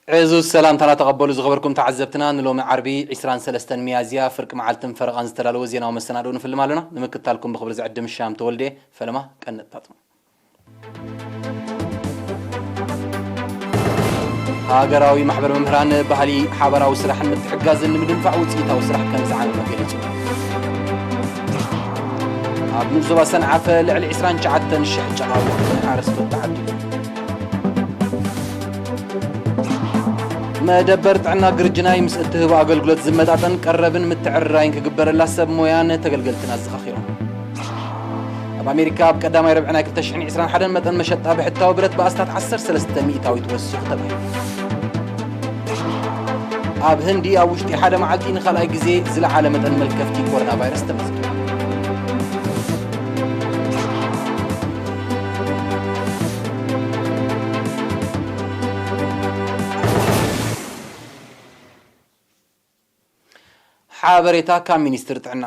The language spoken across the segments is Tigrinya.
ዕዙዝ ሰላምታና ተቐበሉ ዝኸበርኩም ተዓዘብትና፣ ንሎሚ ዓርቢ ዕስራን ሰለስተን ሚያዝያ ፍርቂ መዓልትን ፈረቓን ዝተዳለወ ዜናዊ መሰናድኦ ንፍልም ኣለና። ንምክትታልኩም ብኽብሪ ዝዕድም ሻም ተወልደ። ፈለማ ቀንጥታቱ። ሃገራዊ ማሕበር መምህራን ባህሊ ሓባራዊ ስራሕን ምትሕጋዝን ንምድንፋዕ ውፅኢታዊ ስራሕ ከም ዝዓመመ ገሊጹ። ኣብ ንኡስ ዞባ ሰንዓፈ ልዕሊ ዕስራን ትሽዓተን ሽሕ ጨቓውትን ሓረስቶት ተዓዲሉ። መደበር ጥዕና ግርጅናይ ምስ እትህቦ ኣገልግሎት ዝመጣጠን ቀረብን ምትዕርራይን ክግበረላ ሰብ ሞያን ተገልገልትን ኣዘኻኺሮም። ኣብ ኣሜሪካ ኣብ ቀዳማይ ረብዒ ናይ ክልተ ሽሕን ዕስራን ሓደን መጠን መሸጣ ብሕታዊ ብረት ብኣስታት ዓሰርተ ሰለስተ ሚእታዊት ወሲኹ ተባሂሉ። ኣብ ህንዲ ኣብ ውሽጢ ሓደ መዓልቲ ንኻልኣይ ግዜ ዝለዓለ መጠን መልከፍቲ ኮሮና ቫይረስ ተመዝጊቡ። ሓበሬታ ካብ ሚኒስትሪ ጥዕና።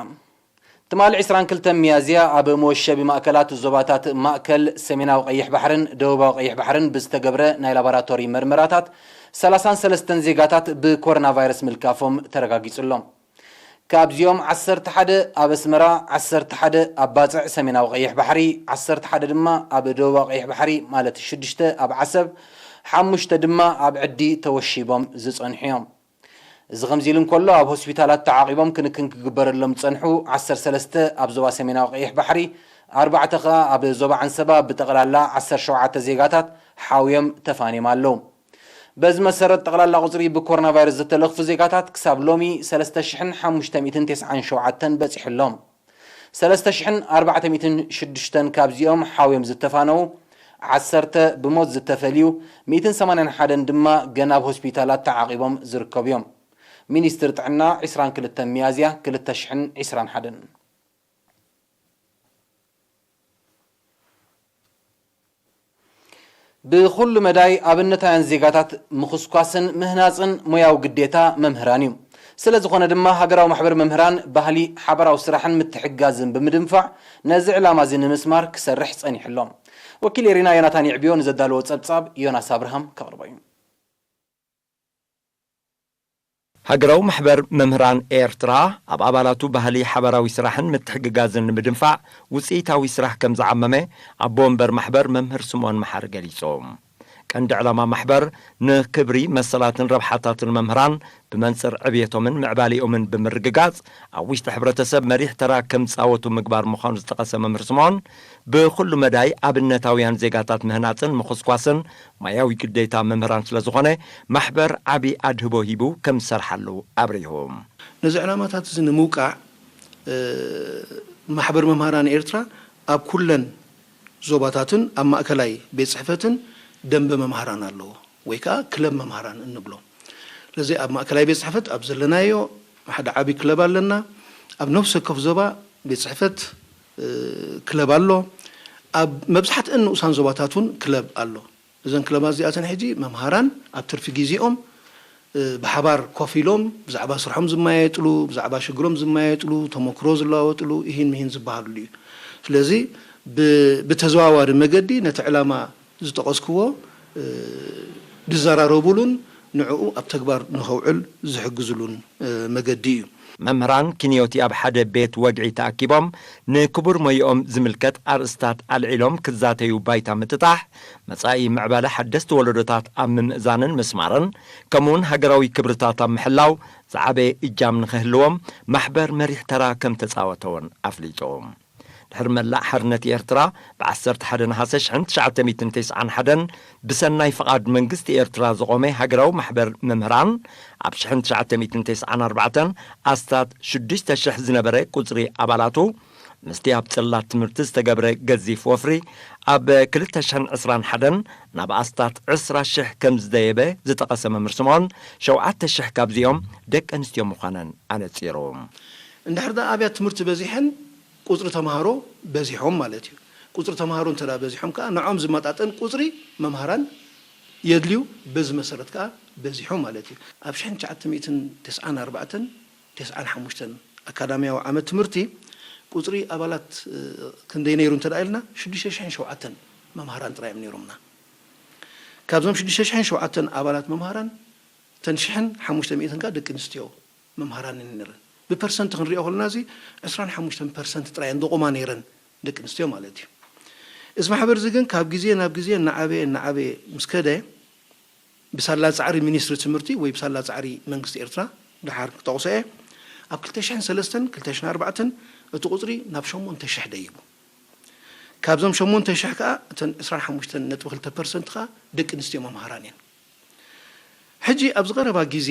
ትማሊ ዕስራን ክልተን ሚያዝያ ኣብ መወሸቢ ማእከላት ዞባታት ማእከል፣ ሰሜናዊ ቀይሕ ባሕርን ደቡባዊ ቀይሕ ባሕርን ብዝተገብረ ናይ ላቦራቶሪ መርመራታት፣ ሰላሳን ሰለስተን ዜጋታት ብኮሮና ቫይረስ ምልካፎም ተረጋጊጹ ኣሎ። ካብዚኦም ዓሰርተ ሓደ ኣብ ኣስመራ፣ ዓሰርተ ሓደ ኣብ ባጽዕ ሰሜናዊ ቀይሕ ባሕሪ፣ ዓሰርተ ሓደ ድማ ኣብ ደቡባዊ ቀይሕ ባሕሪ፣ ማለት ሽዱሽተ ኣብ ዓሰብ፣ ሓሙሽተ ድማ ኣብ ዕዲ ተወሺቦም ዝጸንሑ እዮም። እዚ ከምዚ ኢሉ እንከሎ፣ ኣብ ሆስፒታላት ተዓቒቦም ክንክን ክግበረሎም ዝጸንሑ ዓሰርተ ሰለስተ ኣብ ዞባ ሰሜናዊ ቀይሕ ባሕሪ፣ ኣርባዕተ ከኣ ኣብ ዞባ ዓንሰባ፣ ብጠቕላላ ዓሰርተ ሸውዓተ ዜጋታት ሓውዮም ተፋንዮም ኣለዉ። በዚ መሰረት፣ ጠቕላላ ቁጽሪ ብኮሮና ቫይረስ ዝተለኽፉ ዜጋታት ክሳብ ሎሚ ሰለስተ ሽሕን ሓሙሽተ ሚእትን ተስዓን ሸውዓተን በጺሑ ኣሎ። ሰለስተ ሽሕን ኣርባዕተ ሚእትን ሽዱሽተን ካብዚኦም ሓውዮም ዝተፋነዉ፣ ዓሰርተ ብሞት ዝተፈልዩ፣ ሚእትን ሰማንያን ሓደን ድማ ገና ኣብ ሆስፒታላት ተዓቒቦም ዝርከቡ እዮም። ሚኒስትሪ ጥዕና፣ ዕስራን ክልተን ሚያዝያ ክልተ ሽሕን ዕስራን ሓደን። ብኹሉ መዳይ ኣብነታውያን ዜጋታት ምኹስኳስን ምህናጽን ሞያዊ ግዴታ መምህራን እዩ። ስለ ዝኾነ ድማ ሃገራዊ ማሕበር መምህራን ባህሊ ሓባራዊ ስራሕን ምትሕግጋዝን ብምድንፋዕ ነዚ ዕላማ እዚ ንምስማር ክሰርሕ ጸኒሑ ኣሎ። ወኪል ኤሪና ዮናታን ይዕብዮ ንዘዳለዎ ጸብጻብ ዮናስ ኣብርሃም ከቕርቦ እዩ። ሃገራዊ ማሕበር መምህራን ኤርትራ ኣብ ኣባላቱ ባህሊ ሓባራዊ ስራሕን ምትሕግጋዝን ንምድንፋዕ ውጽኢታዊ ስራሕ ከም ዝዓመመ ኣቦ ወንበር ማሕበር መምህር ስምኦን መሓሪ ገሊጾም። ቀንዲ ዕላማ ማሕበር ንክብሪ መሰላትን ረብሓታትን መምህራን ብመንጽር ዕብየቶምን ምዕባሌኦምን ብምርግጋጽ ኣብ ውሽጢ ሕብረተሰብ መሪሕ ተራ ከም ዝጻወቱ ምግባር ምዃኑ ዝጠቐሰ መምህር ስምኦን፣ ብኹሉ መዳይ ኣብነታውያን ዜጋታት ምህናጽን ምኹስኳስን ሞያዊ ግዴታ መምህራን ስለ ዝኾነ፣ ማሕበር ዓቢ ኣድህቦ ሂቡ ከም ዝሰርሓሉ ኣብሪሁ። ነዚ ዕላማታት እዚ ንምውቃዕ፣ እ፣ ማሕበር መምህራን ኤርትራ ኣብ ኩለን ዞባታትን ኣብ ማእከላይ ቤት ጽሕፈትን ደንበ መምህራን ኣለዎ፣ ወይ ከኣ ክለብ መምህራን እንብሎ። ስለዚ ኣብ ማእከላይ ቤት ጽሕፈት ኣብ ዘለናዮ ሓደ ዓቢ ክለብ ኣለና። ኣብ ነፍሲ ወከፍ ዞባ ቤት ጽሕፈት፣ እ፣ ክለብ ኣሎ። ኣብ መብዛሕትአን ንኡሳን ዞባታት እውን ክለብ ኣሎ። እዘን ክለባት እዚኣተን ሕጂ መምሃራን ኣብ ትርፊ ግዜኦም፣ እ፣ ብሓባር ኮፍ ኢሎም ብዛዕባ ስርሖም ዝመያየጥሉ፣ ብዛዕባ ሽግሮም ዝመያየጥሉ፣ ተመክሮ ዝለዋወጥሉ፣ እሂን ምሂን ዝበሃሉሉ እዩ። ስለዚ ብ-፣ ብተዘዋዋሪ መገዲ ነቲ ዕላማ ዝጠቐስክዎ፣ እ፣ ዝዘራረቡሉን ንዕኡ ኣብ ተግባር ንኸውዕል ዝሕግዙሉን፣ እ፣ መገዲ እዩ። መምህራን ኪንዮቲ ኣብ ሓደ ቤት ወግዒ ተኣኪቦም ንክቡር ሞይኦም ዝምልከት ኣርእስታት ኣልዒሎም ክዛተዩ ባይታ ምጥጣሕ፣ መጻኢ ምዕባለ ሓደስቲ ወለዶታት ኣብ ምምእዛንን ምስማርን፣ ከምኡውን ሃገራዊ ክብርታት ኣብ ምሕላው ዝዓበየ እጃም ንኽህልዎም ማሕበር መሪሕ ተራ ከም ተጻወተ እውን ኣፍሊጡ። ድሕሪ መላእ ሓርነት ኤርትራ፣ ብዓሰርተ ሓደ ነሓሰ ሽሕን ትሽዓተ ሚእትን ተስዓን ሓደን ብሰናይ ፍቓድ መንግስቲ ኤርትራ ዝቖመ ሃገራዊ ማሕበር መምህራን፣ ኣብ ሽሕን ትሽዓተ ሚእትን ተስዓን ኣርባዕተን ኣስታት ሽዱሽተ ሽሕ ዝነበረ ቁጽሪ ኣባላቱ፣ ምስቲ ኣብ ጽላት ትምህርቲ ዝተገብረ ገዚፍ ወፍሪ፣ ኣብ ክልተ ሽሕን ዕስራን ሓደን ናብ ኣስታት ዕስራ ሽሕ ከም ዝደየበ ዝጠቐሰ መምህር ስምኦን፣ ሸውዓተ ሽሕ ካብዚኦም ደቂ ኣንስትዮ ምዃነን ኣነጺሩ። እንድሕር ደኣ ኣብያት ትምህርቲ በዚሐን፣ ቁጽሪ ተምሃሮ በዚሖም ማለት እዩ። ቁጽሪ ተምሃሮ እንተ ደኣ በዚሖም ከኣ፣ ንዖም ዝመጣጠን ቁጽሪ መምሃራን የድልዩ። በዚ መሰረት ከኣ በዚሖም ማለት እዩ። ኣብ ሽሕን ትሽዓተ ሚእትን ተስዓን ኣርባዕተን ተስዓን ሓሙሽተን ኣካዳምያዊ ዓመት ትምህርቲ፣ ቁጽሪ ኣባላት፣ እ፣ ክንደይ ነይሩ እንተ ደኣ ኢልና፣ ሽዱሽተ ሽሕን ሸውዓተን መምሃራን ጥራይ እዮም ነይሮምና። ካብዞም ሽዱሽተ ሽሕን ሸውዓተን ኣባላት መምሃራን፣ እተን ሽሕን ሓሙሽተ ሚእትን ከኣ ደቂ ኣንስትዮ መምሃራን እየን ነይረን። ብፐርሰንት ክንሪኦ ከለና፣ እዚ ዕስራን ሓሙሽተን ፐርሰንት ጥራይ እየን ደቑማ ነይረን፣ ደቂ ኣንስትዮ ማለት እዩ። እዚ ማሕበር እዚ ግን ካብ ግዜ ናብ ግዜ እናዓበየ እናዓበየ ምስ ከደ፣ ብሳላ ጻዕሪ ሚኒስትሪ ትምህርቲ ወይ ብሳላ ጻዕሪ መንግስቲ ኤርትራ፣ ደሓር ክጠቕሶ እየ፣ ኣብ ክልተ ሽሕን ሰለስተን፣ ክልተ ሽሕን ኣርባዕተን እቲ ቁጽሪ ናብ ሸሞንተ ሽሕ ደይቡ። ካብዞም ሸሞንተ ሽሕ ከኣ እተን ዕስራን ሓሙሽተን ነጥቢ ክልተ ፐርሰንት ከኣ ደቂ ኣንስትዮ መምሃራን እየን። ሕጂ ኣብዚ ቀረባ ግዜ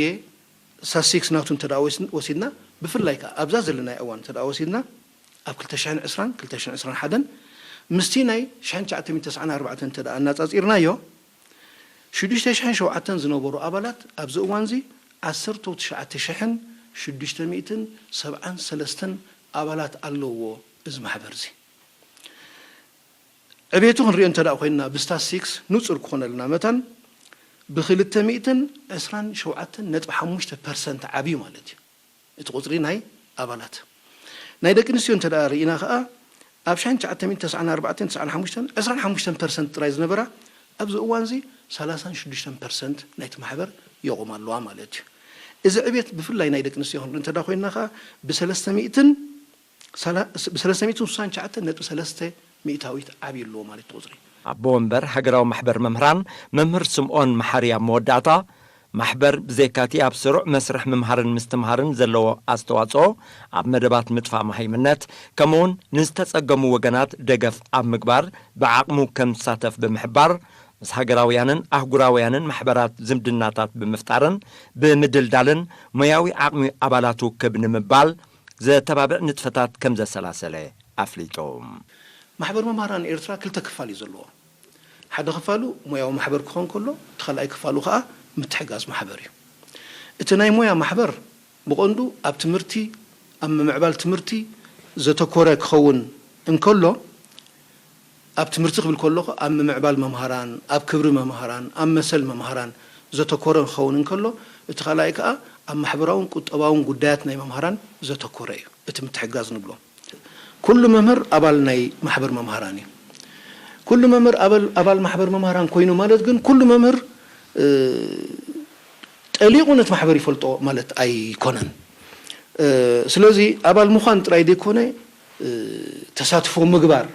ሳሲክስ ናቱ እንተ ደኣ ወስ-፣ ወሲድና፣ ብፍላይ ከኣ ኣብዛ ዘለናዮ እዋን እንተ ደኣ ወሲድና፣ ኣብ ክልተ ሽሕን ዕስራን፣ ክልተ ሽሕን ዕስራን ሓደን ምስቲ ናይ ሽሕን ትሽዓተ ሚእትን ተስዓን ኣርባዕተን እንተ ደኣ ኣነጻጺርናዮ፣ ሽዱሽተ ሽሕን ሸውዓተን ዝነበሩ ኣባላት ኣብዚ እዋንዚ ዓሰርተ ትሽዓተ ሽሕን ሽዱሽተ ሚእትን ሰብዓን ሰለስተን ኣባላት ኣለውዎ እዚ ማሕበር እዚ። ዕቤቱ ክንሪኦ እንተ ደኣ ኮይንና፣ ብስታትስቲክስ ንጹር ክኾነልና መታን፣ ብክልተ ሚእትን ዕስራን ሸውዓተን ነጥቢ ሓሙሽተ ፐርሰንት ዓብዩ ማለት እዩ። እቲ ቁጽሪ ናይ ኣባላት ናይ ደቂ ኣንስትዮ እንተ ደኣ ርኢና ከኣ፣ ኣብ ሽሕን ትሽዓተ ሚእትን ተስዓን ኣርባዕተን፣ ተስዓን ሓሙሽተን፣ ዕስራን ሓሙሽተን ፐርሰንት ጥራይ ዝነበራ፣ ኣብዚ እዋንዚ ሰላሳን ሽዱሽተን ፐርሰንት ናይቲ ማሕበር የቑማ ኣለዋ ማለት እዩ። እዚ ዕቤት ብፍላይ ናይ ደቂ ኣንስትዮ ክንርኢ እንተ ደኣ ኮይንና ከኣ፣ ብሰለስተ ሚእትን ሰላ-፣ ብሰለስተ ሚእትን ስሳን ትሽዓተን ነጥቢ ሰለስተ ሚእታዊት ዓብዩ ኣለዎ ማለት እዩ ቁጽሪ። ኣቦ ወንበር ሃገራዊ ማሕበር መምህራን መምህር ስምኦን መሓሪ ኣብ መወዳእታ፣ ማሕበር ብዘይካቲ ኣብ ስሩዕ መስርሕ ምምሃርን ምስትምሃርን ዘለዎ ኣስተዋጽኦ፣ ኣብ መደባት ምጥፋእ መሃይምነት፣ ከምኡውን ንዝተጸገሙ ወገናት ደገፍ ኣብ ምግባር ብዓቕሙ ከም ዝሳተፍ ብምሕባር፣ ምስ ሃገራውያንን ኣህጉራውያንን ማሕበራት ዝምድናታት ብምፍጣርን ብምድልዳልን ሞያዊ ዓቕሚ ኣባላቱ ክብ ንምባል ዘተባብዕ ንጥፈታት ከም ዘሰላሰለ ኣፍሊጡ። ማሕበር መምህራን ኤርትራ ክልተ ክፋል እዩ ዘለዎ። ሓደ ክፋሉ ሞያዊ ማሕበር ክኾን ከሎ፣ እቲ ካልኣይ ክፋሉ ከኣ ምትሕጋዝ ማሕበር እዩ። እቲ ናይ ሞያ ማሕበር ብቐንዱ ኣብ ትምህርቲ፣ ኣብ ምምዕባል ትምህርቲ ዘተኮረ ክኸውን እንከሎ፣ ኣብ ትምህርቲ ክብል ከለኹ ኣብ ምምዕባል መምሃራን፣ ኣብ ክብሪ መምሃራን፣ ኣብ መሰል መምሃራን ዘተኮረ ክኸውን እንከሎ፣ እቲ ካልኣይ ከኣ ኣብ ማሕበራውን ቁጠባውን ጉዳያት ናይ መምሃራን ዘተኮረ እዩ፣ እቲ ምትሕጋዝ ንብሎ። ኩሉ መምህር ኣባል ናይ ማሕበር መምሃራን እዩ። ኩሉ መምህር ኣባል፣ ኣባል ማሕበር መምሃራን ኮይኑ ማለት ግን ኩሉ መምህር፣ እ፣ ጠሊቑ ነቲ ማሕበር ይፈልጦ ማለት ኣይኮነን። እ፣ ስለዚ ኣባል ምዃን ጥራይ ዘይኮነ፣ እ፣ ተሳትፎ ምግባር፣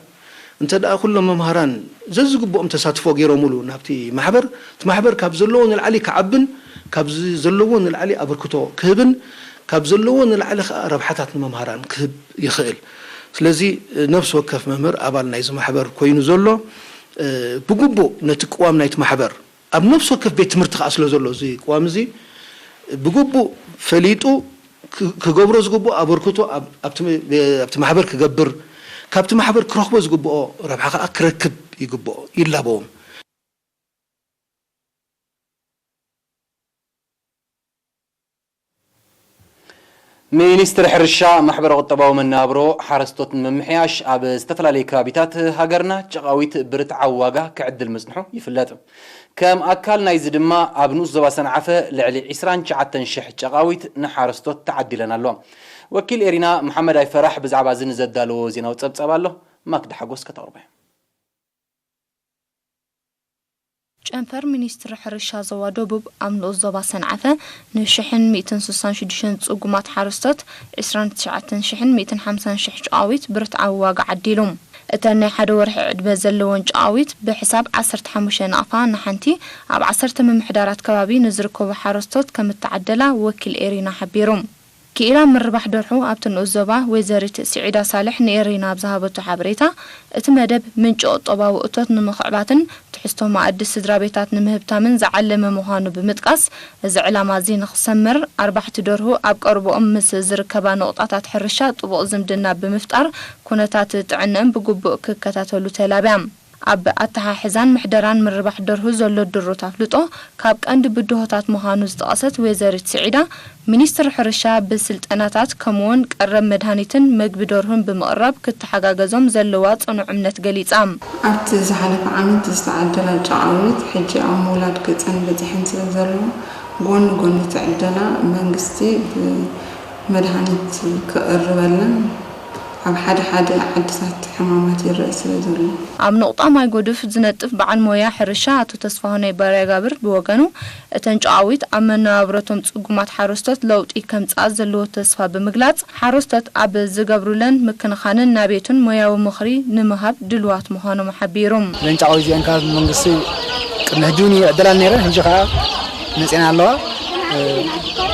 እንተ ደኣ ኩሎም መምሃራን ዘዝግብኦም ተሳትፎ ገይሮምሉ ናብቲ ማሕበር፣ እቲ ማሕበር ካብ ዘለዎ ንላዕሊ ክዓብን ካብ ዝ-፣ ዘለዎ ንላዕሊ ኣበርክቶ ክህብን ካብ ዘለዎ ንላዕሊ ከኣ ረብሓታት ንመምሃራን ክህብ ይኽእል። ስለዚ ነፍሲ ወከፍ መምህር ኣባል ናይዚ ማሕበር ኮይኑ ዘሎ፣ እ፣ ብግቡእ ነቲ ቅዋም ናይቲ ማሕበር ኣብ ነፍሲ ወከፍ ቤት ትምህርቲ ከኣ ስለ ዘሎ እዚ ቅዋም እዚ ብግቡእ ፈሊጡ ክ-፣ ክገብሮ ዝግብኦ ኣበርክቶ ኣብ-፣ ኣብቲ ም-፣ ኣብቲ ማሕበር ክገብር፣ ካብቲ ማሕበር ክረኽቦ ዝግብኦ ረብሓ ከኣ ክረክብ ይግብኦ፣ ይላበዎም። ሚኒስትሪ ሕርሻ፣ ማሕበረ ቁጠባዊ መነባብሮ ሓረስቶት ንምምሕያሽ ኣብ ዝተፈላለዩ ከባቢታት ሃገርና ጨቓዊት ብርትዓዊ ዋጋ ክዕድል ምጽንሑ ይፍለጥ። ከም ኣካል ናይዚ ድማ ኣብ ንኡስ ዞባ ሰንዓፈ ልዕሊ ዕስራን ትሽዓተን ሽሕ ጨቓዊት ንሓረስቶት ተዓዲለን ኣለዋ። ወኪል ኤሪና መሓመድ ኣይፈራሕ ብዛዕባ እዚ ንዘዳለዎ ዜናዊ ጸብጻብ ኣሎ፣ ማክዳ ሓጎስ ከተቕርቦ እያ። ጨንፈር ሚኒስትሪ ሕርሻ ዞባ ደቡብ ኣብ ንኡስ ዞባ ሰንዓፈ ንሽሕን ሚእትን ስሳን ሽዱሽተን ጽጉማት ሓረስቶት ዕስራን ትሽዓተን ሽሕን ሚእትን ሓምሳን ሽሕ ጨቓዊት ብርትዓዊ ዋጋ ዓዲሉ። እተን ናይ ሓደ ወርሒ ዕድመ ዘለወን ጨቓዊት ብሕሳብ ዓሰርተ ሓሙሽተ ናቕፋ ንሓንቲ ኣብ ዓሰርተ ምምሕዳራት ከባቢ ንዝርከቡ ሓረስቶት ከም እተዓደላ ወኪል ኤሪና ሓቢሩ። ክኢላ ምርባሕ ደርሁ ኣብቲ ንኡስ ዞባ ወይዘሪት ስዒዳ ሳልሕ ንኤሪና ኣብ ዝሃበቶ ሓበሬታ፣ እቲ መደብ ምንጪ ቁጠባዊ እቶት ንምኽዕባትን ትሕዝቶ መኣዲ ስድራ ቤታት ንምህብታምን ዝዓለመ ምዃኑ ብምጥቃስ፣ እዚ ዕላማ እዚ ንኽሰምር ኣርባሕቲ ደርሁ ኣብ ቀረብኦም ምስ ዝርከባ ነቑጣታት ሕርሻ ጥቡቕ ዝምድና ብምፍጣር ኩነታት ጥዕንአን ብግቡእ ክከታተሉ ተላብያ። ኣብ ኣተሓሕዛን ምሕደራን ምርባሕ ደርሁ ዘሎ ድሩት ኣፍልጦ ካብ ቀንዲ ብድሆታት ምዃኑ ዝጠቐሰት ወይዘሪት ስዒዳ፣ ሚኒስትሪ ሕርሻ ብስልጠናታት ከምኡውን ቀረብ መድሃኒትን መግቢ ደርሁን ብምቕራብ ክተሓጋገዞም ዘለዋ ጽኑዕ እምነት ገሊጻ። ኣብቲ ዝሓለፈ ዓመት ዝተዓደላ ጨቓዊት ሕጂ ኣብ ምውላድ ገጸን በጺሐን ስለ ዘለዋ፣ ጎኒ ጎኒ እቲ ዕደላ መንግስቲ ብመድሃኒት ክቕርበለን ኣብ ሓደ ሓደ ዓድታት ሕማማት ይረአ ስለ ዘሎ። ኣብ ነቑጣ ማይ ጎድፍ ዝነጥፍ በዓል ሞያ ሕርሻ ኣቶ ተስፋሁነይ በርያጋብር ብወገኑ፣ እተን ጨቓዊት ኣብ መነባብሮቶም ጽጉማት ሓረስቶት ለውጢ ከምጽኣ ዘለዎ ተስፋ ብምግላጽ፣ ሓረስቶት ኣብ ዝገብሩለን ምክንኻንን ናቤቱን ሞያዊ ምኽሪ ንምሃብ ድሉዋት ምዃኖም ሓቢሩ። እዘን ጨቓዊት እዚኣን ካብ መንግስቲ ቅድሚ ሕጂ እውን ይዕደላን ነይረን፣ ሕጂ ከዓ መጺኤን ኣለዋ።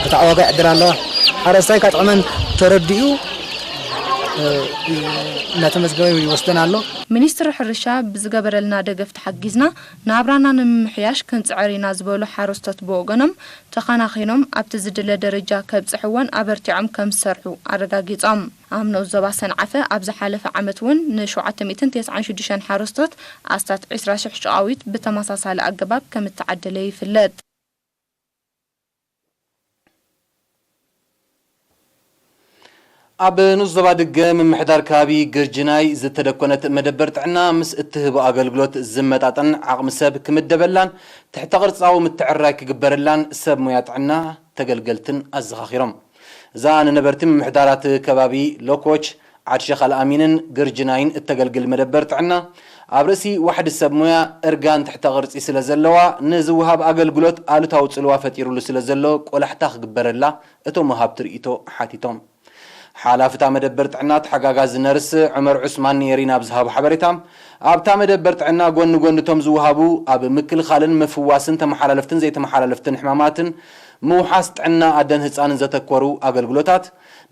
ክተዓዋጋ ይዕደላ ኣለዋ። ሓረስታይ ካብ ጥቕመን ተረዲኡ እናተመዝገበ ይወስደን ኣሎ። ሚኒስትሪ ሕርሻ ብዝገበረልና ደገፍ ተሓጊዝና ናብራና ንምምሕያሽ ክንፅዕር ኢና ዝበሉ ሓረስቶት ብወገኖም ተኸናኺኖም ኣብቲ ዝድለ ደረጃ ከብፅሕወን ኣበርቲዖም ከምዝሰርሑ ኣረጋጊፆም። ኣብ ንኡስ ዞባ ሰንዓፈ ኣብ ዝሓለፈ ዓመት እውን ን ሸውዓተ ሚእትን ተስዓን ሽዱሽተን ሓረስቶት ኣስታት ዕስራ ሽሕ ጨቓዊት ብተመሳሳሊ ኣገባብ ከምእተዓደለ ይፍለጥ። ኣብ ንኡስ ዞባ ድገ ምምሕዳር ከባቢ ግርጅናይ ዝተደኮነት መደበር ጥዕና ምስ እትህቦ ኣገልግሎት ዝመጣጠን ዓቕሚ ሰብ ክምደበላን ትሕተ ቅርጻዊ ምትዕርራይ ክግበረላን ሰብ ሞያ ጥዕና ተገልገልትን ኣዘኻኺሮም። እዛ ንነበርቲ ምምሕዳራት ከባቢ ሎኮች፣ ዓድ ሸኽ ኣልኣሚንን ግርጅናይን እተገልግል መደበር ጥዕና፣ ኣብ ርእሲ ዋሕዲ ሰብ ሞያ እርጋን ትሕተ ቅርጺ ስለ ዘለዋ፣ ንዝወሃብ ኣገልግሎት ኣሉታዊ ጽልዋ ፈጢሩሉ ስለ ዘሎ ቆላሕታ ክግበረላ እቶም ወሃብቲ ርእይቶ ሓቲቶም። ሓላፊ እታ መደበር ጥዕና ተሓጋጋዚ ነርስ ዑመር ዑስማን ንኤሪና ኣብ ዝሃቦ ሓበሬታ፣ ኣብታ መደበር ጥዕና ጎኒ ጎኒ እቶም ዝወሃቡ ኣብ ምክልኻልን ምፍዋስን ተመሓላለፍትን ዘይተመሓላለፍትን ሕማማትን ምውሓስ ጥዕና ኣደን ህጻንን ዘተኮሩ ኣገልግሎታት፣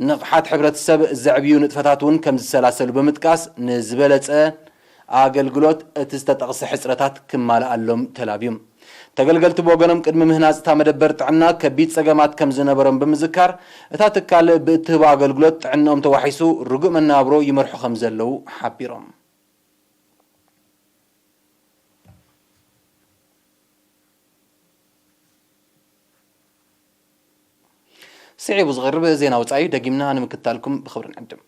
ንቕሓት ሕብረተሰብ ዘዕብዩ ንጥፈታት እውን ከም ዝሰላሰሉ ብምጥቃስ፣ ንዝበለጸ ኣገልግሎት እቲ ዝተጠቕሰ ሕጽረታት ክማልኣሎም ተላብዩ። ተገልገልቲ ብወገኖም ቅድሚ ምህናጽ እታ መደበር ጥዕና ከቢድ ጸገማት ከም ዝነበሮም ብምዝካር፣ እታ ትካል ብእትህቦ ኣገልግሎት ጥዕንኦም ተዋሒሱ ርጉእ መነባብሮ ይመርሑ ከም ዘለዉ ሓቢሮም። ስዒቡ ዝቐርብ ዜና ወጻኢ ደጊምና ንምክትታልኩም ብኽብሪ ንዕድም።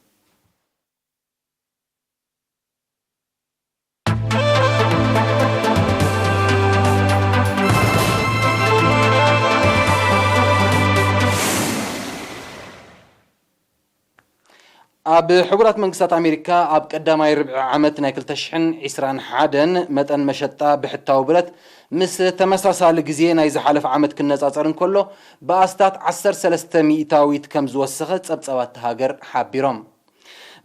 ኣብ ሕቡራት መንግስታት ኣሜሪካ ኣብ ቀዳማይ ርብዒ ዓመት ናይ ክልተ ሽሕን ዕስራን ሓደን መጠን መሸጣ ብሕታዊ ብረት ምስ ተመሳሳሊ ግዜ ናይ ዝሓለፈ ዓመት ክነጻጸር እንከሎ ብኣስታት ዓሰርተ ሰለስተ ሚእታዊት ከም ዝወሰኸ ጸብጻባት እታ ሃገር ሓቢሮም።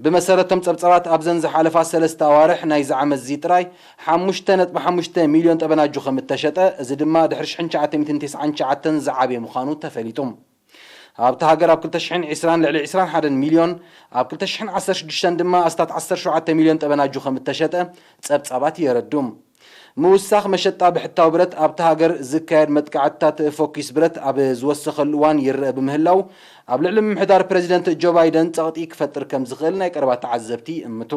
ብመሰረት እቶም ጸብጻባት ኣብዘን ዝሓለፋ ሰለስተ ኣዋርሕ ናይዚ ዓመት እዚ ጥራይ ሓሙሽተ ነጥቢ ሓሙሽተ ሚልዮን ጠበናጁ ከም እተሸጠ፣ እዚ ድማ ድሕሪ ሽሕን ትሽዓተ ሚእትን ተስዓን ትሽዓተን ዝዓበየ ምዃኑ ተፈሊጡ። ኣብታ ሃገር ኣብ ክልተ ሽሕን ዕስራን ልዕሊ ዕስራን ሓደን ሚልዮን፣ ኣብ ክልተ ሽሕን ዓሰርተ ሽዱሽተን ድማ ኣስታት ዓሰርተ ሸውዓተ ሚልዮን ጠበናጁ ከም እተሸጠ ጸብጻባት የረዱ። ምውሳኽ መሸጣ ብሕታዊ ብረት ኣብታ ሃገር ዝካየድ መጥቃዕትታት ፎኪስ ብረት ኣብ ዝወሰኸሉ እዋን ይረአ ብምህላው፣ ኣብ ልዕሊ ምምሕዳር ፕረዚደንት ጆ ባይደን ጸቕጢ ክፈጥር ከም ዝኽእል ናይ ቀረባ ተዓዘብቲ ይእምቱ።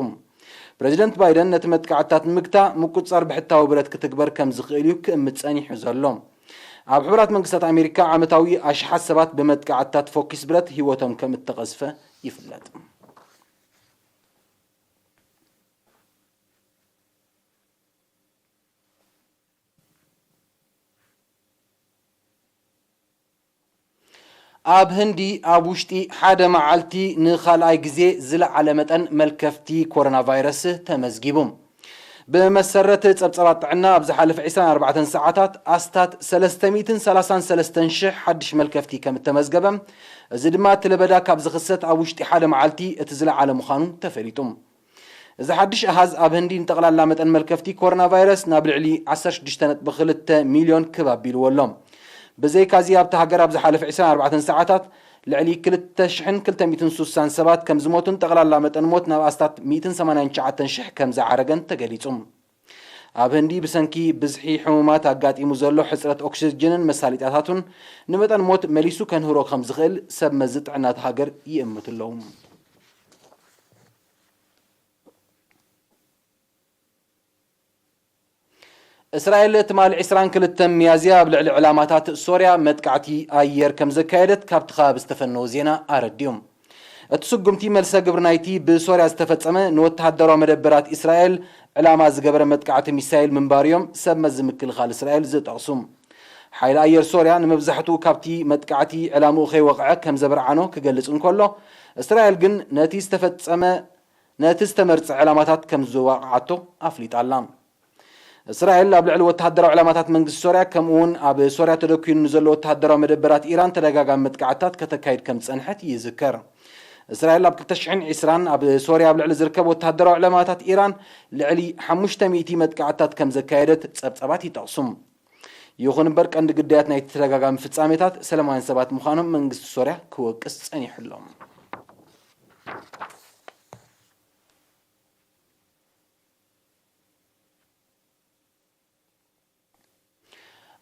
ፕረዚደንት ባይደን ነቲ መጥቃዕትታት ንምግታእ ምቁጽጻር ብሕታዊ ብረት ክትግበር ከም ዝኽእል እዩ ክእምት ጸኒሑ ዘሎ። ኣብ ሕቡራት መንግስታት ኣሜሪካ ዓመታዊ ኣሽሓት ሰባት ብመጥቃዕትታት ፎኪስ ብረት ህይወቶም ከም እተቐዝፈ ይፍለጥ። ኣብ ህንዲ ኣብ ውሽጢ ሓደ መዓልቲ ንኻልኣይ ግዜ ዝለዓለ መጠን መልከፍቲ ኮሮና ቫይረስ ተመዝጊቡ። ብመሰረት ጸብጻባት ጥዕና ኣብ ዝሓለፈ ዕስራን ኣርባዕተን ሰዓታት ኣስታት ሰለስተ ሚእትን ሰላሳን ሰለስተን ሽሕ ሓድሽ መልከፍቲ ከም እተመዝገበ፣ እዚ ድማ እቲ ለበዳ ካብ ዝኽሰት ኣብ ውሽጢ ሓደ መዓልቲ እቲ ዝለዓለ ምዃኑ ተፈሊጡ። እዚ ሓድሽ ኣሃዝ ኣብ ህንዲ ንጠቕላላ መጠን መልከፍቲ ኮሮና ቫይረስ ናብ ልዕሊ ዓሰርተ ሽዱሽተ ነጥቢ ክልተ ሚልዮን ክብ ኣቢልዎ ኣሎ። ብዘይካዚ ኣብታ ሃገር ኣብ ዝሓለፈ ዕስራን ኣርባዕተን ሰዓታት ልዕሊ ክልተ ሽሕን ክልተ ሚእትን ስሳን ሰባት ከም ዝሞቱን ጠቕላላ መጠን ሞት ናብ ኣስታት ሚእትን ሰማንያን ትሽዓተን ሽሕ ከም ዝዓረገን ተገሊጹ። ኣብ ህንዲ ብሰንኪ ብዝሒ ሕሙማት ኣጋጢሙ ዘሎ ሕጽረት ኦክስጅንን መሳሊጣታቱን ንመጠን ሞት መሊሱ ከንህሮ ከም ዝኽእል ሰብ መዚ ጥዕና እታ ሃገር ይእምቱ ኣለዉ። እስራኤል ትማሊ ዕስራን ክልተን ሚያዝያ ኣብ ልዕሊ ዕላማታት ሶርያ መጥቃዕቲ ኣየር ከም ዘካየደት ካብቲ ከባቢ ዝተፈነወ ዜና ኣረዲኡ። እቲ ስጉምቲ መልሰ ግብሪ ናይቲ ብሶርያ ዝተፈጸመ ንወተሃደራዊ መደበራት እስራኤል ዕላማ ዝገበረ መጥቃዕቲ ሚሳይል ምንባሩ እዮም ሰብ መዚ ምክልኻል እስራኤል ዝጠቕሱ። ሓይሊ ኣየር ሶርያ ንመብዛሕትኡ ካብቲ መጥቃዕቲ ዕላምኡ ከይወቕዐ ከም ዘብርዓኖ ክገልጽ እንከሎ፣ እስራኤል ግን ነቲ ዝተፈጸመ ነቲ ዝተመርጸ ዕላማታት ከም ዝዋቕዓቶ ኣፍሊጣ ኣላ። እስራኤል ኣብ ልዕሊ ወተሃደራዊ ዕላማታት መንግስቲ ሶርያ፣ ከምኡ እውን ኣብ ሶርያ ተደኲኑ ንዘሎ ወተሃደራዊ መደበራት ኢራን ተደጋጋሚ መጥቃዕትታት ከተካይድ ከም ዝጸንሐት ይዝከር። እስራኤል ኣብ ክልተ ሽሕን ዕስራን ኣብ ሶርያ ኣብ ልዕሊ ዝርከብ ወተሃደራዊ ዕላማታት ኢራን ልዕሊ ሓሙሽተ ሚእቲ መጥቃዕትታት ከም ዘካየደት ጸብጻባት ይጠቕሱ። ይኹን እምበር፣ ቀንዲ ግዳያት ናይቲ ተደጋጋሚ ፍጻሜታት ሰላማውያን ሰባት ምዃኖም መንግስቲ ሶርያ ክወቅስ ጸኒሑ ኣሎ።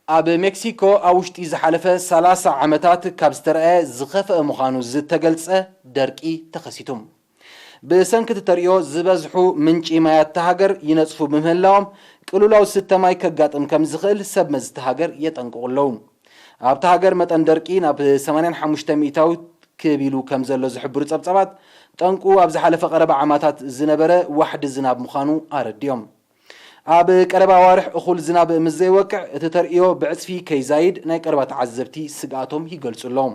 ኣብ ሜክሲኮ ኣብ ውሽጢ ዝሓለፈ ሰላሳ ዓመታት ካብ ዝተረኣየ ዝኸፍአ ምዃኑ ዝተገልጸ ደርቂ ተኸሲቱ። ብሰንኪ እቲ ተርእዮ ዝበዝሑ ምንጪ ማያት እታ ሃገር ይነጽፉ ብምህላዎም፣ ቅልውላው ዝስተ ማይ ከጋጥም ከም ዝኽእል ሰብ መዚ እታ ሃገር የጠንቅቑ ኣለዉ። ኣብታ ሃገር መጠን ደርቂ ናብ ሰማንያን ሓሙሽተ ሚእታዊት ክብ ኢሉ ከም ዘሎ ዝሕብሩ ጸብጻባት፣ ጠንቁ ኣብ ዝሓለፈ ቀረባ ዓማታት ዝነበረ ዋሕዲ ዝናብ ምዃኑ ኣረዲኦም። ኣብ ቀረባ ኣዋርሕ እኹል ዝናብ ምስ ዘይወቅዕ፣ እቲ ተርእዮ ብዕጽፊ ከይዛይድ ናይ ቀረባ ተዓዘብቲ ስግኣቶም ይገልጹ ኣለዉ።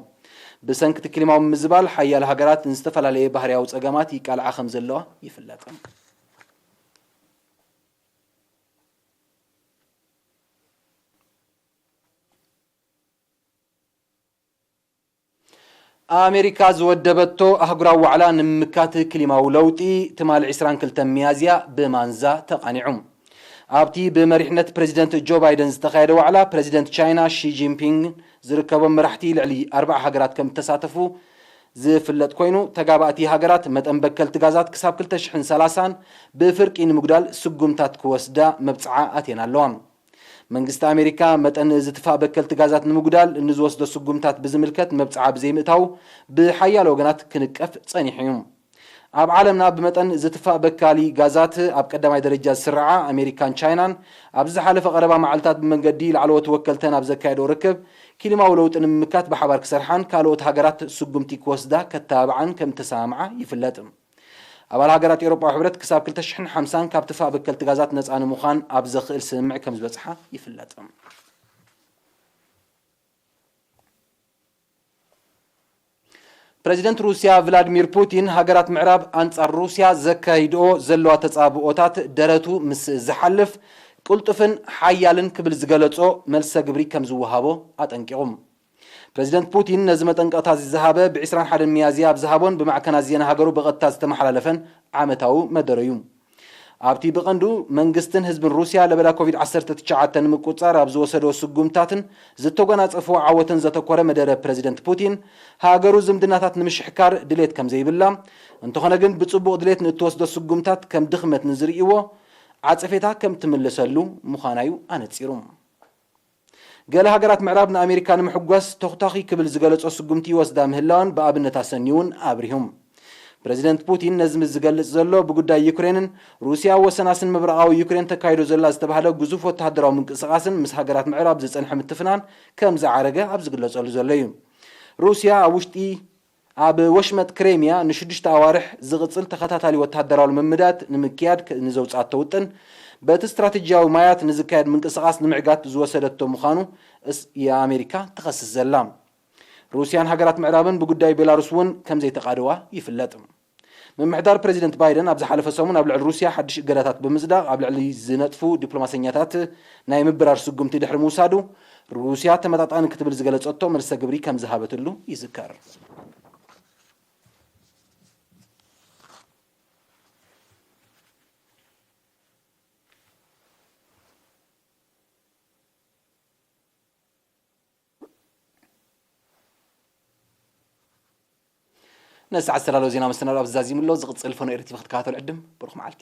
ብሰንኪ እቲ ክሊማዊ ምምዝባል፣ ሓያሎ ሃገራት ንዝተፈላለየ ባህርያዊ ጸገማት ይቃልዓ ከም ዘለዋ ይፍለጥ። ኣሜሪካ ዝወደበቶ ኣህጉራዊ ዋዕላ ንምምካት ክሊማዊ ለውጢ ትማሊ ዕስራን ክልተን ሚያዝያ ብማንዛ ተቓኒዑ። ኣብቲ ብመሪሕነት ፕሬዚደንት ጆ ባይደን ዝተኻየደ ዋዕላ፣ ፕሬዚደንት ቻይና ሺ ጂንፒንግ ዝርከቦም መራሕቲ ልዕሊ ኣርባዓ ሃገራት ከም እተሳተፉ ዝፍለጥ ኮይኑ፣ ተጋባእቲ ሃገራት መጠን በከልቲ ጋዛት ክሳብ ክልተ ሽሕን ሰላሳን ብፍርቂ ንምጉዳል ስጉምታት ክወስዳ መብጽዓ ኣትየን ኣለዋ። መንግስቲ ኣሜሪካ መጠን ዝትፋእ በከልቲ ጋዛት ንምጉዳል ንዝወስዶ ስጉምታት ብዝምልከት መብጽዓ ብዘይምእታዉ ብሓያሎ ወገናት ክንቀፍ ጸኒሑ እዩ። ኣብ ዓለምና ብመጠን ዝትፋእ በካሊ ጋዛት ኣብ ቀዳማይ ደረጃ ዝስርዓ ኣሜሪካን ቻይናን፣ ኣብዚ ዝሓለፈ ቀረባ መዓልታት ብመንገዲ ላዕለዎት ወከልተን ኣብ ዘካየዶ ርክብ፣ ክሊማዊ ለውጢ ንምምካት ብሓባር ክሰርሓን ካልኦት ሃገራት ስጉምቲ ክወስዳ ከተባብዓን ከም እተሰማምዓ ይፍለጥ። ኣባል ሃገራት ኤውሮጳዊ ሕብረት ክሳብ ክልተ ሽሕን ሓምሳን ካብ ትፋእ በከልቲ ጋዛት ነጻ ንምዃን ኣብ ዘኽእል ስምምዕ ከም ዝበጽሓ ይፍለጥ። ፕሬዚደንት ሩስያ ቭላድሚር ፑቲን፣ ሃገራት ምዕራብ ኣንጻር ሩስያ ዘካይድኦ ዘለዋ ተጻብኦታት ደረቱ ምስ ዝሓልፍ፣ ቅልጡፍን ሓያልን ክብል ዝገለጾ መልሰ ግብሪ ከም ዝወሃቦ ኣጠንቂቑ። ፕሬዚደንት ፑቲን ነዚ መጠንቀቕታ እዚ ዝሃበ፣ ብ ዕስራን ሓደን ሚያዝያ ኣብ ዝሃቦን ብማዕከናት ዜና ሃገሩ ብቐጥታ ዝተመሓላለፈን ዓመታዊ መደረ እዩ። ኣብቲ ብቐንዱ መንግስትን ህዝብን ሩስያ ለበዳ ኮቪድ ዓሰርተ ትሽዓተ ንምቁጽጻር ኣብ ዝወሰዶ ስጉምታትን ዝተጎናጸፍዎ ዓወትን ዘተኮረ መደረ፣ ፕሬዚደንት ፑቲን፣ ሃገሩ ዝምድናታት ንምሽሕካር ድሌት ከም ዘይብላ፣ እንተኾነ ግን ብጽቡቕ ድሌት ንእትወስዶ ስጉምታት ከም ድኽመት ንዝርእይዎ፣ ዓጸፌታ ከም ትምልሰሉ ምዃና'ዩ ኣነጺሩ። ገለ ሃገራት ምዕራብ ንኣሜሪካ ንምሕጓስ ተኹታኺ ክብል ዝገለጾ ስጉምቲ ይወስዳ ምህላወን ብኣብነት ኣሰንዩ እውን ኣብሪሁ። ፕሬዚደንት ፑቲን ነዚ ምስ ዝገልጽ ዘሎ፣ ብጉዳይ ዩክሬንን ሩስያ ኣብ ወሰናስን ምብራቓዊ ዩክሬን ተካይዶ ዘላ ዝተባህለ ግዙፍ ወተሃደራዊ ምንቅስቓስን ምስ ሃገራት ምዕራብ ዝጸንሐ ምትፍናን ከም ዝዓረገ ኣብ ዝግለጸሉ ዘሎ እዩ። ሩስያ ኣብ ውሽጢ ኣብ ወሽመጥ ክሬምያ ንሽዱሽተ ኣዋርሕ ዝቕጽል ተኸታታሊ ወተሃደራዊ ልምምዳት ንምክያድ ክ-፣ ንዘውጽኣቶ ውጥን፣ በቲ ስትራተጂያዊ ማያት ንዝካየድ ምንቅስቓስ ንምዕጋት ዝወሰደቶ ምዃኑ እስ-፣ እያ ኣሜሪካ ትኸስስ ዘላ። ሩስያን ሃገራት ምዕራብን ብጉዳይ ቤላሩስ እውን ከም ዘይተቓደዋ ይፍለጥ። ምምሕዳር ፕሬዚደንት ባይደን ኣብ ዝሓለፈ ሰሙን ኣብ ልዕሊ ሩስያ ሓድሽ እገዳታት ብምጽዳቕ፣ ኣብ ልዕሊ ዝነጥፉ ዲፕሎማሰኛታት ናይ ምብራር ስጉምቲ ድሕሪ ምውሳዱ፣ ሩስያ ተመጣጣኒ ክትብል ዝገለጸቶ መልሰ ግብሪ ከም ዝሃበትሉ ይዝከር። ነዚ ሰዓት ዝተዳለወ ዜና መሰናዶ ኣብዚ ዛዚሙ ኣሎ። ዝቕጽል ፈኖ ኤሪ ቲቪ ክትከታተሉ ዕድም። ብሩኽ መዓልቲ።